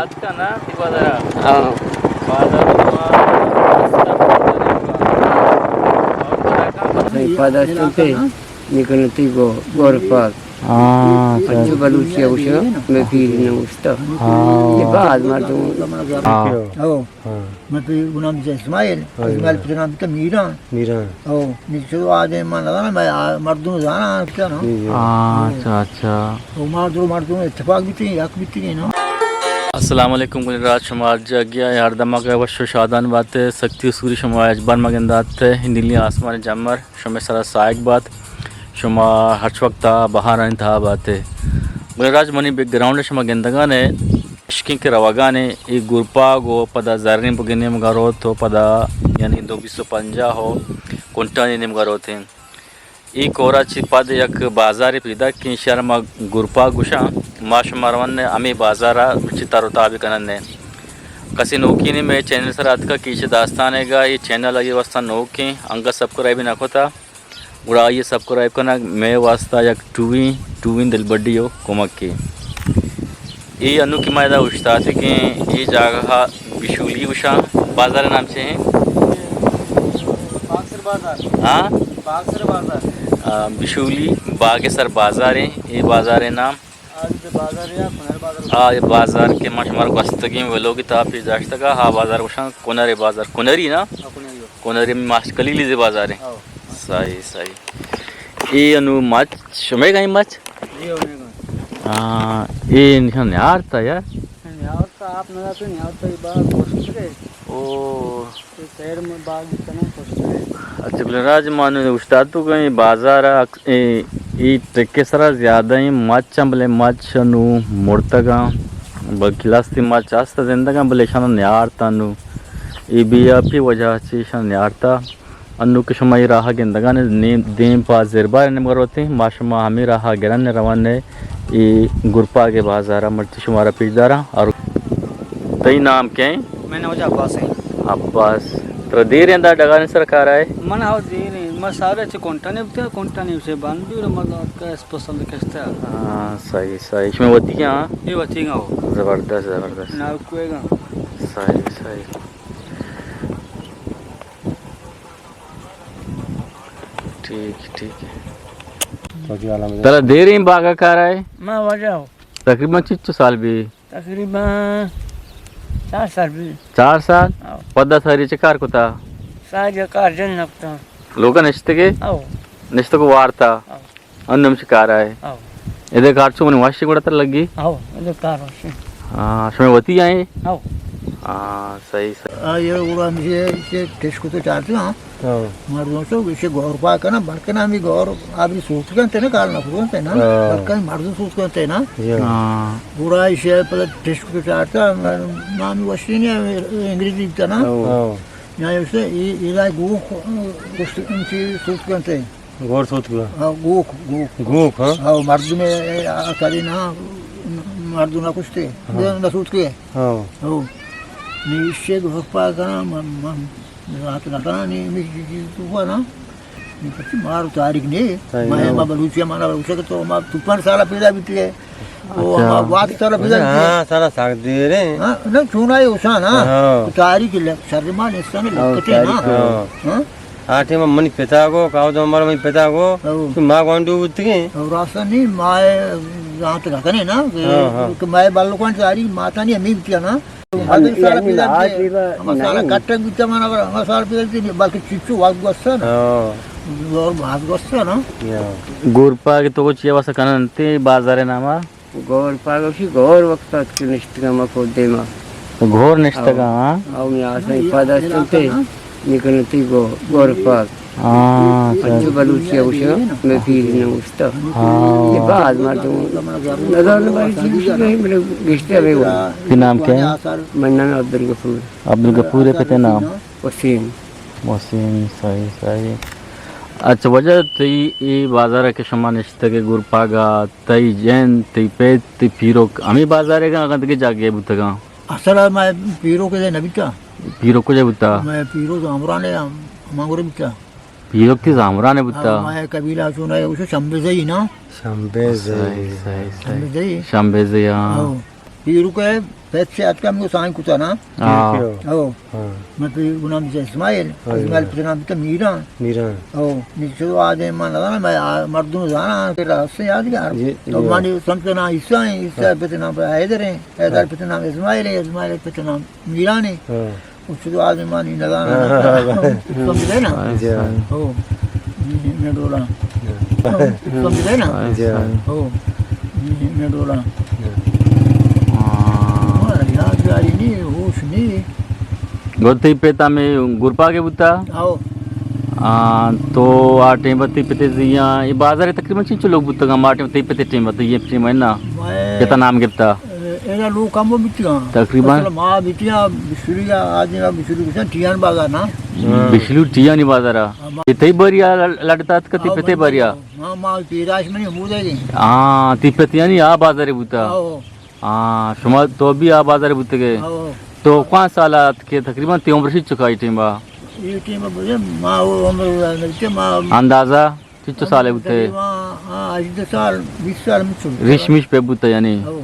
اتکا نا، تی بازارا؟ ہاں۔ بازار ما، نہیں، پاداش چلتے، نکنتی گو، گور پاک۔ ہاں، اچھا۔ بلوچی اوشا، میں پیر نہ اوشتا۔ ہاں۔ یہ بعد مردم۔ ہاں۔ او۔ ہاں۔ میں پیر گنام اسماعیل، ہاں، اسماعیل۔ پتر نام تو میران۔ میران۔ او، نی چو آدم من نزاناں، مئے آ-، مردم زاناں کیا نا؟ ہاں، اچھا، اچھا۔ او ما درو مردم اتفاق بیتیں، یک بیتیں نا۔ السلام علیکم گل راج، شما ہر جاگہ ء ہر دمگ ء وش و شادان بات ء، سکتی و سوری شما اچ بر مگندات ء، نیلی آسمان جمر شمئے سرا ساہگ بات، شما ہرچ وقت ء بہارانی تہا بات ء۔ گل راج منی بیک گراؤنڈ ء شما گندگان ء، اشکیں کہ روگان ء اے گورپاگ و پدا زرین بگے نیمگا روت و پدا یعنی دو بیست و پنجاہ و کنٹانی نیمگا روت انت۔ اے کورا چہ پد یک بازارے پیداک انت، ایشارا ما گورپاگ گوشاں۔ ما شما روان ہمے بازارا چہ تر و تابی کنن۔ کسے نوکینے مئے چینل سرا اتکا کہ ایشی داستانے گا، اے چینل آئی واسطہ نوکیں، انگا سبسکرائب نہ کتا۔ گڑا آئی ء سبسکرائب کنگ مئے واسطہ یک ٹوہیں، ٹوہیں دلبڈی و کمکے۔ اے انو کہ ما ادا اوشتاتگیں، اے جاگہ ء بشولی گوشاں۔ بازار ء نام چے ہیں؟ باغسر بازار۔ ہاں؟ باغسر بازار۔ آ، بشولی باغ سر بازار ہیں، اے بازار ء نام۔ آ، اے بازار کہ ما شمارا گوستگیں ولوگ ء تہا پیش داشتگ ء، آ بازار گوشاں کنر بازار، کنری نا؟ ہاں، کنری۔ کنری ماسٹر کلیلی زی بازار ہیں۔ ہاں۔ صحیح، صحیح۔ اے انو مچ، شمے گائیں مچ؟ جی، ہمے گائیں۔ ہاں، اے نشان نیارتا یار۔ نیارتا، آپ نہ جاتے، نیارتا، یہ بار کوشش کرے۔ او۔ اے سیر میں باغ کناں کشتگ۔ اچھا، گل راج، ما نوں اوشتاتگ ایں بازار ء، اے، اے ٹک ء سرا زیادہ ایں مچ اں، بلے مچ نوں مرتگ اں، بلکہ لستے مچ است زندگ اں، بلے ایشاں نیارتا نوں۔ اے بے آپی وجہ چہ ایشاں نیارتا۔ انوں کہ شما اے راہ ء گندگان نیم، دیم پہ زربار ء نیمگ ء روتیں، ما شما ہمے راہ ء گرن ء روان ء۔ اے گرپاگ ء بازار ء مرچی شمارا پیش داراں۔ اور تئی نام کئے؟ مئے نام واجہ عباس ایں۔ عباس۔ ترا دیر ایں دا ڈگاریں سر کار ء؟ من ہاو دیر ایں۔ من سارے چہ کنٹانی بوتگ، کنٹانی سے بند بی، مطلب کہ اس پسند کشتہ۔ ہاں، صحیح، صحیح۔ شمئے وتی ہاں؟ اے وتی ہاں۔ زبردست، زبردست۔ ناو کوئے گا؟ صحیح، صحیح۔ ٹھیک، ٹھیک۔ ترا دیر ایں باغ ء کار ء؟ ما واجہ ہو۔ تقریباً چچو سال بی؟ تقریباً چار سال بی۔ چار سال؟ ہاں۔ پدا ساری چہ کار کتا؟ ساری کار جن نہ کتا۔ لوگ ء نشتگے؟ ہاں۔ نشتگ وارتا؟ ہاں۔ انوں ہمشی کار ء؟ ہاں۔ ادے کار چو منی واشی گڑا تر لگی؟ ہاں، ادے کار واشی۔ ہاں، شمئے وتی آئیں؟ ہاں۔ ہاں، صحیح، صحیح۔ آ، یہ گڑا ہمشی، ہمشی ٹشک تو چارتے ہاں۔ ہاں۔ مردم چو ایشی گور پاک کناں، بلکنا ہمے گور آبری سوت کنتے نا، کار نہ کنتے نا، ہاں۔ بلکن مردم سوت کنتے نا۔ ہاں۔ گڑا ایشی پدا ٹشک تو چارتا، نامی وشی نہیں، انگریزی بیتا نا۔ ہاں۔ یا ایشی، اے، اے گوک، انچی سوت کنتے۔ گور سوت گوا؟ ہاں، گوک، گوک۔ گوک، ہاں؟ ہاں، مردم ء، ء، آ کری نا، مردم نہ کشتے، ہاں۔ نہ سوت کے۔ ہاں۔ ہاں۔ نی ایشی گور پاک کناں، من، من، ذات نہ کناں، نی، نی، نی، تو نا۔ نی پچی مار تاریخ نے۔ صحیح، میں، ہاں۔ ما بلوچی، مانا بلوچی کہ تو ما تو پنچ سال پیدا بیتی ہے۔ او، اچھا۔ ہما وقت سر بزن ہاں، سر سک دیریں۔ ہاں، نہ، چونائی اوشان، ہاں۔ ہاں۔ تاریخ لکھ، شر ما نیستان ہاں، لکھتے نا۔ تاریخ۔ ہاں۔ ہاں؟ آ ٹائم منی پتا گو، کاو دو مر منی پتا گو، ہاں۔ تو ما گونڈو بوتگیں۔ اور راستہ نہیں، ما زانت گھنے نا، کہ، ہاں، ہاں۔ کہ ما بلکان تاریخ ماتا نہیں ہمیں بتیا نا۔ ہم، ہم سال یعنی پیدا آج بیتے۔ ہم سال نہیں۔ کٹک بیتے مانا، ہم سال پیدا بیتے، بلکہ چچو وقت گوستا نا۔ ہاں۔ اور بھاگ گوستا نا۔ یا۔ گورپا کہ تو کو چیا واسا کنن تے بازار ناما؟ گور پاگوشی گور وقت ات کہ نشتگاں ما پود دیما۔ گور نشتگاں، او، ہاں؟ او، می آسائی پاد استنتے، نکنتی گو-، گور پاگ۔ ہاں، اچھا۔ انچو بلوچی اوشا، میں پیری نہ اوشتا۔ ہاں۔ یہ بعد مردم، نظر نباری چیز نہیں، بلے گشتے ہمیں وہ۔ تی نام کیا ہے؟ من نام عبدالغفور۔ عبدالغفور ہے، پتے نام؟ وسیم۔ وسیم، صحیح، صحیح۔ اچھا، واجہ تئی اے بازار کہ شما نشتگ گورپاگا، تئی جند، تئی پت، تئی پیروک ہمے بازارے گا، اگاں دگہ جاگہے بوتگاں؟ اصل ء مئے پیروک ء نہ بیتا۔ پیروک کجا بوتا؟ مئے پیروک زامران ء، ہمانگور بیتا۔ پیروک تی زامران ء بوتا؟ ہاں، مئے قبیلہ چون ء، اوشو شمبے زئی نا۔ شمبے زئی۔ صحیح، صحیح، صحیح۔ شمبے زئی۔ شمبے زئی، ہاں۔ ہاں۔ پیروک ء پیت سے اتکا، من سائیں کتا نا۔ ہاں۔ او۔ ہاں۔ من پہ گناہ بیتا اسماعیل، ہاں، اسماعیل ہاں۔ پت نام بیتا میران۔ میران۔ او، نی چو آدم من نزانا، من آ-، مردم زانا، کہ راست یاد گار۔ جی، او جی۔ مانی سمجھ نام عیسیٰ ہیں، عیسیٰ ہاں۔ پت نام حیدر ہیں، حیدر ہاں۔ پت نام اسماعیل ہے، اسماعیل پت نام میران ہیں۔ ہاں۔ او چو آدم مانی نزانا۔ ہاں۔ سمجھ گئے نا؟ جی۔ او۔ نی، نی ڈولا۔ سمجھ گئے نا؟ جی۔ او۔ نی، نی ڈولا۔ ہاں۔ یاد گاری نی، ہوش نی۔ گڑا تئی پت ہمے گروپا کے بوتا؟ او۔ آ، تو آ ٹیم ءَ تئی پت ءِ زیاں، اے بازار ءَ تقریباً چنچو لوگ بوتگ؟ ہما ٹیم تئی پت ءِ ٹیم ءَ، تئی پت ءِ ٹیم ءَ نا؟ پت ءَ نام گپتا؟ اے، ایرا لوگ کم بیتگاں۔ تقریباً؟ مثلاً ما بیتگاں، بشری ءَ، آدمی ءَ بشری گوشاں، ٹیان بازار نا۔ ہاں۔ بشری ٹیانی بازار ءَ۔ ہاں، ما اے تئی باریا لڈتا اتکا تئی پت ءِ باریا؟ ہاں، ما پیدائش منی ہمودا گئے۔ ہاں، تئی پت یعنی آ بازار ءَ بوتا؟ ہاں۔ ہاں، شما تو بھی آ بازار ءَ بوتگے؟ ہاں۔ تو کواں سال ءَ اتکے؟ تقریباً تئی عمر چنچکا اے ٹیم ءَ؟ اے ٹیم ءَ بزاں ما او عمر نبیتے ما اندازہ چنچو سال ءَ بوتے؟ تقریباً، ہاں، ہژدہ سال، بیست سال ہم چل۔ ریش میش پہ بوتا یعنی؟ ہاں۔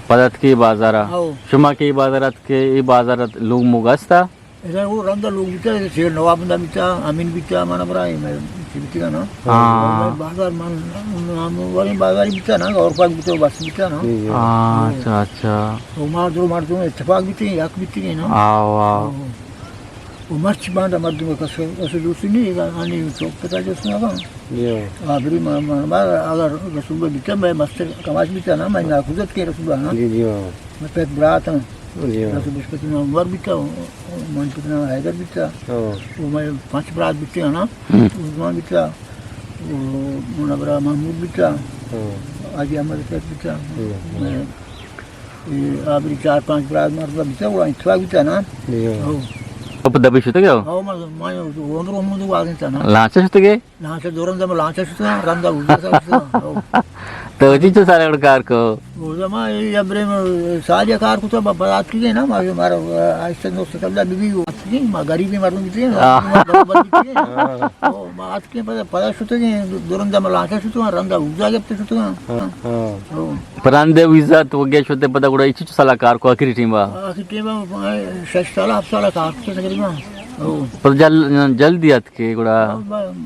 پدا اتکے اے بازار ءَ؟ ہاں۔ شما کہ اے بازار ءَ اتکے، اے بازار ءَ لوگ موگ استا؟ ادا وہ رندا لوگ بیتا، شیر نواب ندا بیتا، امین بیتا، مانا برا، میں چی بیتا نا۔ ہاں۔ بازار من، ہم وریں بازار بیتا نا، اور پاک بیتا، بس بیتا نا۔ ہاں، اچھا، اچھا۔ تو ما درو مردم اتفاق بیتے، یک بیتے نا۔ آو، آو۔ او مرچی باندا مردم کس، کس دوستی نہیں، آنی چوک پتا جس نہ۔ جی ہاں۔ آبری ما، ما، ما، اگر رسول بیتا، میں مستر کماش بیتا نا، میں ناکوزت کے رسول نا۔ جی، جی ہاں۔ میں پت برات ہاں۔ جی ہاں۔ رسول بشکتی نام عمر بیتا، من پت نام حیدر بیتا۔ ہاں۔ او میں پانچ برات بیتے نا۔ ہم۔ عثمان بیتا، او من برا محمود بیتا۔ ہاں۔ حاجی احمد پت بیتا۔ ہم۔ میں، اے، آبری چار پانچ برات مرد بیتا، وہ اتفاق بیتا نا۔ جی ہاں۔ او۔ اب دبی شتگے ہو؟ او، من، من، وہ اندر ہم تو آگے تا نا۔ لانچ شتگے؟ لانچ دوران دم لانچ شتگا، رندا اوزا شتگا۔ او۔ تو چنچو سال کار کو؟ او زمان اے ابرے سال یا کار کتا، با-، برات کی نا، ما، مارا، آہستہ نو سال بی بی ہو، ما غریبی مردم تھے، آہ۔ ما برابر تھے۔ آہ۔ او، ما آتکے پدا، پدا شتگے، دوران دم لانچ شتگا، رندا اوزا گپت شتگا۔ آہ، آہ۔ او۔ پرندے ویزا تو گے شتے پدا گڑا چنچو سال کار کو آخری ٹیم با؟ آخری ٹیم با، شش سال، ہفت سال کار کتا تقریباً۔ او۔ پر جل-، جلدی آت کہ گڑا؟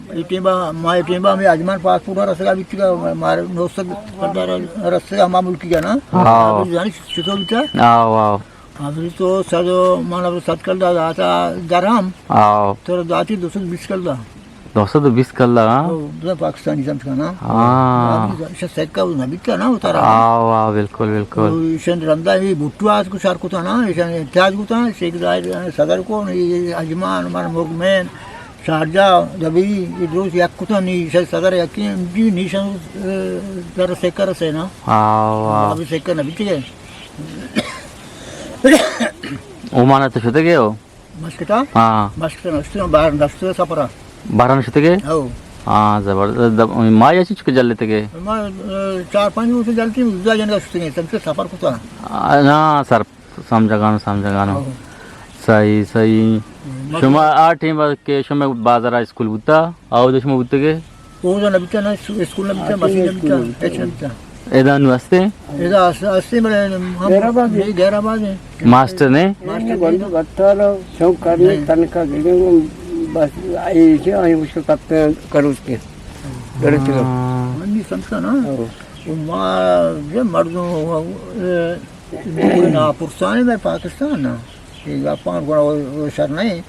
اے ٹیم با، ما اے ٹیم با ہمے اجمان پاسپورٹ رسگا بیتگا، مارا نو سد کلدار رسگا ہما ملکی گا نا۔ ہاں۔ ابری زانی چطور بیتا؟ آو، آو۔ ابری تو صد، من ابری صد کلدار داتا درہم۔ آو۔ تو داتی دو سد بیست کلدار۔ دو سد بیست کلدار، ہاں؟ او، بزاں پاکستانی سمجھ کنا۔ ہاں۔ ابری سکہ نہ بیتا نا اتارا۔ آو، آو، بالکل، بالکل۔ او، ایشان رندا ہی بھٹو آت کو شار کتا نا، ایشان احتجاج کتا، شیخ زاہد صدر کو، نی اجمان، من مرگمین، شارجہ، دبئی، ادروس یک کتن، نی شہ صدر یکیں، جی، نی شہ، اے، در سکہ رسے نا۔ آو، آو۔ ابھی سکہ نہ بیتی گئے۔ اومان تو شتگے ہو؟ مسکتا؟ ہاں۔ مسکتا نہ شتگے، باہر نہ شتگے سفرا۔ باہر نہ شتگے؟ او۔ ہاں، زبردست۔ دب-، ما یا چیز کے جل لیتے گے؟ ما، اے، چار پانچ روز جلتی، ویزا جنگا شتگے، تم سے سفر کتا۔ آ، نا، سر۔ سمجھگانو، سمجھگانو۔ ہاں۔ صحیح، صحیح۔ مطلب شما آ ٹیم کہ شما بازار اسکول بوتا، آو دے شما بوتگے؟ او نہ بیتا نا، اسکول نہ بیتا، مسجد نہ بیتا، ہچ نہ بیتا۔ ادا نو ہستے؟ ادا ہس-، ہستے بلے ہم غیر آباد ہے۔ نہیں، غیر آباد ہے۔ ماسٹر نے؟ ماسٹر بندو بتالا، شوق کرنے، نہیں۔ تنکا گرے، بس ایسے آئے اس کو کپتے کروس کے۔ ہاں۔ من نہیں سمجھتا نا۔ ہاں۔ وہ ماں، یہ مردم، وہ، اے، ناپرسانی میں پاکستان نا، اے جاپان گڑا وہ، وہ شر نہیں،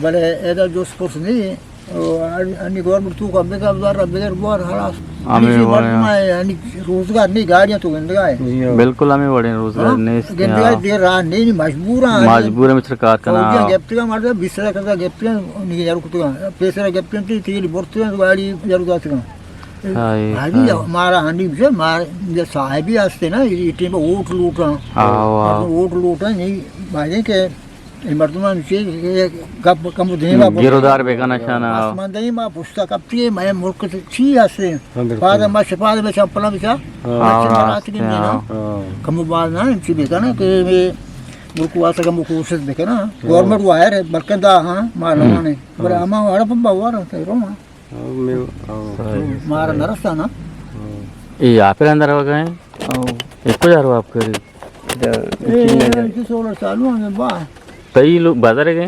بلے ادا جوس پرس نہیں، وہ انی گورنمنٹ تو کا بگا بار بگر بار خلاص۔ ہمیں بڑے مردم ہیں، یعنی روزگار نہیں، گاڑیاں تو گندگا ہے۔ جی ہاں۔ بالکل ہمیں بڑے روزگار ہاں؟ نہیں، گندگا ہاں۔ دیر رہا نہیں، مجبور ہیں۔ مجبور ہیں، مجبور کار کرنا۔ فوجیاں گپتگا مردم بیس ہزار کرتا گپتگا، نہیں یارو کتگا، پیسرا گپتگا، تیل برتگا، گاڑی یارو داتگا۔ ہائی، ہائی، ہائی۔ مارا ہنی بچار، مارا صاحبی ہستے نا، اے ٹیم ووٹ لوٹاں۔ آو، آو۔ ووٹ لوٹاں، نہیں، بھائی کہ اے مردمان چیز، اے گپ کم دیما ہم، گرودار بکنا شانا۔ آسمان دیما پشتا کپتی ہے، میں ملک چی ہستے؟ ہاں، بالکل۔ پادا ما شپاد بچا، پلا بچا۔ ہاں، بچا ہاں، مرات کے ہاں۔ دینا۔ ہاں۔ کم باز نا، چی بکنا کہ میں ملک واسطہ کم کوشش بکنا۔ ہاں۔ گورنمنٹ واہر ہے، بلکن دا ہاں، معلوم ہم۔ نہیں۔ بلے ہما وڑا پہ باور ہے، تیرو نا۔ ہاں، میں، ہاں۔ صحیح، مارا صحیح۔ نہ رستا نا۔ ہاں۔ اے آپ اندر ہو گئے؟ ہاں۔ اے کجا رو آپ کری؟ اے، اے، سولر چالو ہیں، با۔ تئی لو-، بازار گئے؟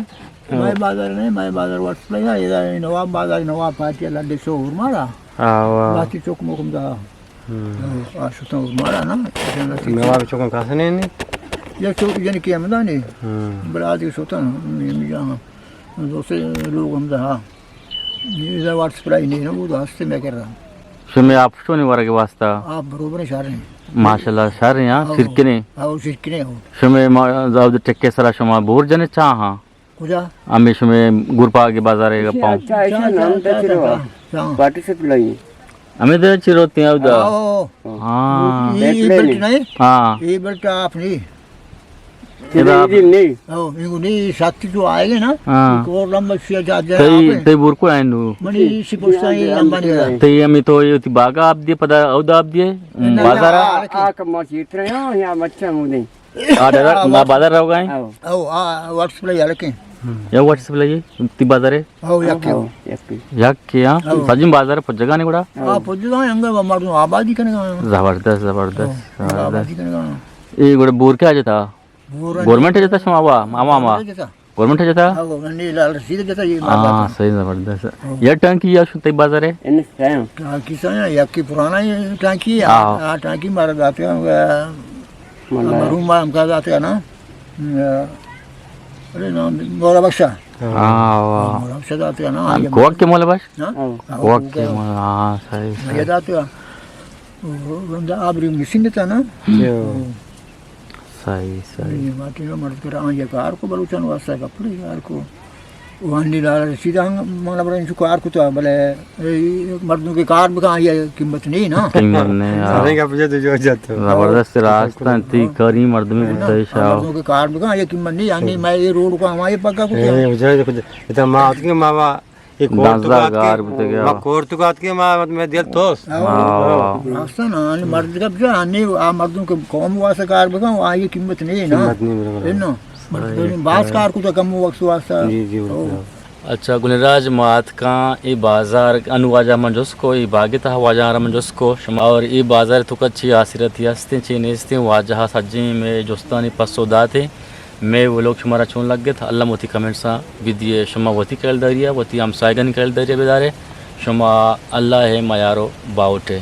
مئے بازار نہیں، مئے بازار واٹس پلے ہے، ادا نواب بازار، نواب پارٹی لڈے شو اور مارا۔ آ، واہ۔ باقی چوک موکم دا۔ ہم۔ آ، شتاں اور مارا نا۔ نواب چوکم کاسے نہیں، نہیں؟ یا چوک یعنی کہ ہمدا نہیں۔ ہم۔ بڑا آدھی شتاں، نہیں، نہیں جانا۔ دوسرے لوگ ہمدا، ہاں۔ یہ ادا واٹس پلے نہیں نا، وہ تو ہستے میں کر رہا۔ شمے آپ چونیں ورگ واسطہ؟ آپ بروبر شر ہیں۔ ماشاءاللہ شر ہیں، ہاں، ہاں۔ سرکنے۔ ہاں، سرکنے ہو۔ شمے ما-، زاود ٹکے سرا شما بور جنے چاہاں؟ کجا؟ ہمیں شمے گروپا کے بازار ہے پاؤں۔ اچھا، اچھا، نام اچھا، دے چلو۔ اچھا، اچھا۔ پارٹی سے پلائی۔ ہمیں دے چیروتے ہیں اودا۔ ہاں۔ ہاں۔ یہ، یہ بیلٹ نہیں؟ ہاں۔ یہ بیلٹ آپ نہیں۔ ادا آپ نہیں۔ او، یہ نہیں، ساتھی جو آئے گے نا، ہاں۔ ایک اور لمبا سیا جا جائے تئی، آپ۔ تئی بور کو آئیں دو۔ منی اسی پوچھتا ہے، یہ لمبا نہیں رہا۔ تئی ہمیں تو یہ تھی باغا آپ دیے، پدا اودا آپ دیے، نہ، بازارا۔ آ، آ کم چیت رہے ہو، یا مچھا ہوں دیں۔ آ ڈر-، آ، ما واٹس-، بازار رہو گئے؟ او۔ او، آ، واٹس پلے یلکیں۔ یا واٹس پلے تی بازار ہے؟ او، یکی۔ او، یکی۔ یکی، ہاں؟ او۔ سجن بازار پجگا نے گڑا؟ آ، پجگا انگا مردم آبادی کنگا۔ زبردست، زبردست، او، زبردست۔ آبادی کنگا۔ اے گڑا بور کیا جتا؟ بور گورنمنٹ جتا شما وا، ماما ما۔ گورنمنٹ جتا؟ گورنمنٹ جتا؟ او، نی لال رشید جتا، یہ ہاں، ماما۔ صحیح، زبردست۔ او۔ یہ ٹانکی یا شتی بازار ہے؟ ان سیم۔ ٹانکی سیم، یکی پرانا ہی ٹانکی ہے۔ ہاں۔ آ، آ ٹانکی مارا داتے ہیں، مرحوم ہم کا جاتے ہیں نا، ارے نام مولا بخشا۔ ہاں، واہ۔ مولا بخشا جاتے ہیں نا، ہم یہ کوک کے مولا بخش؟ ہاں؟ ہاں، کوک کوک کے کے۔ مولا، ہاں، صحیح، یہ صحیح۔ جاتے ہیں۔ وہ بندہ آبری مشین تھا نا۔ صحیح، صحیح۔ یہ ماٹی کا مرد کرا، یہ کار کو بلوچان واسطہ کپڑے کار کو۔ وانی لال رشید ہم مانا برا انچو کار کتا، بلے اے مردم کے کار بکا، یہ قیمت نہیں نا۔ قیمت نہیں، ہاں۔ سارے کا پوچھے تو جو جاتا۔ زبردست راست ہیں، تی کاری مردمی بوتا ہے شاہ۔ مردم کے کار بکا، یہ قیمت نہیں، یعنی میں یہ روڈ کو ہمارے پکا کتا۔ اے، وجہ ہے، کچھ اتنا ما آتی کہ ما، ما، یہ کور تو دس ہزار بات کے، گار بوتے گیا۔ ما کور تو بات کے، ما، میں دل تو۔ واہ، واہ۔ راست ہے نا، یعنی مرد کا پوچھا، یعنی آ مردم کے قوم واسطہ کار بکا، آ یہ قیمت نہیں نا۔ قیمت نہیں، بالکل۔ ہے نا؟ صحیح، باز صحیح۔ کار کتا کم وقت واسطہ۔ جی، جی، او۔ بالکل۔ اچھا، گلیں راج، ما اتکاں اے بازار، انو واجہ من جست کو، اے باگے تہا واجہ را من جست کو، شما اور اے بازار تو کچھ چی آسرتی ہستیں، چی نیستیں، واجہ سجیں میں جستانی پسو داتے۔ میں وہ لوگ شمارا چون لگ گئے تھا، اللہ موتی کمنٹساں بدیے، شما وتی کلداریا، وتی ہمسایگانی کلداریا بدارے، شما اللہ ہے میارو باوٹے۔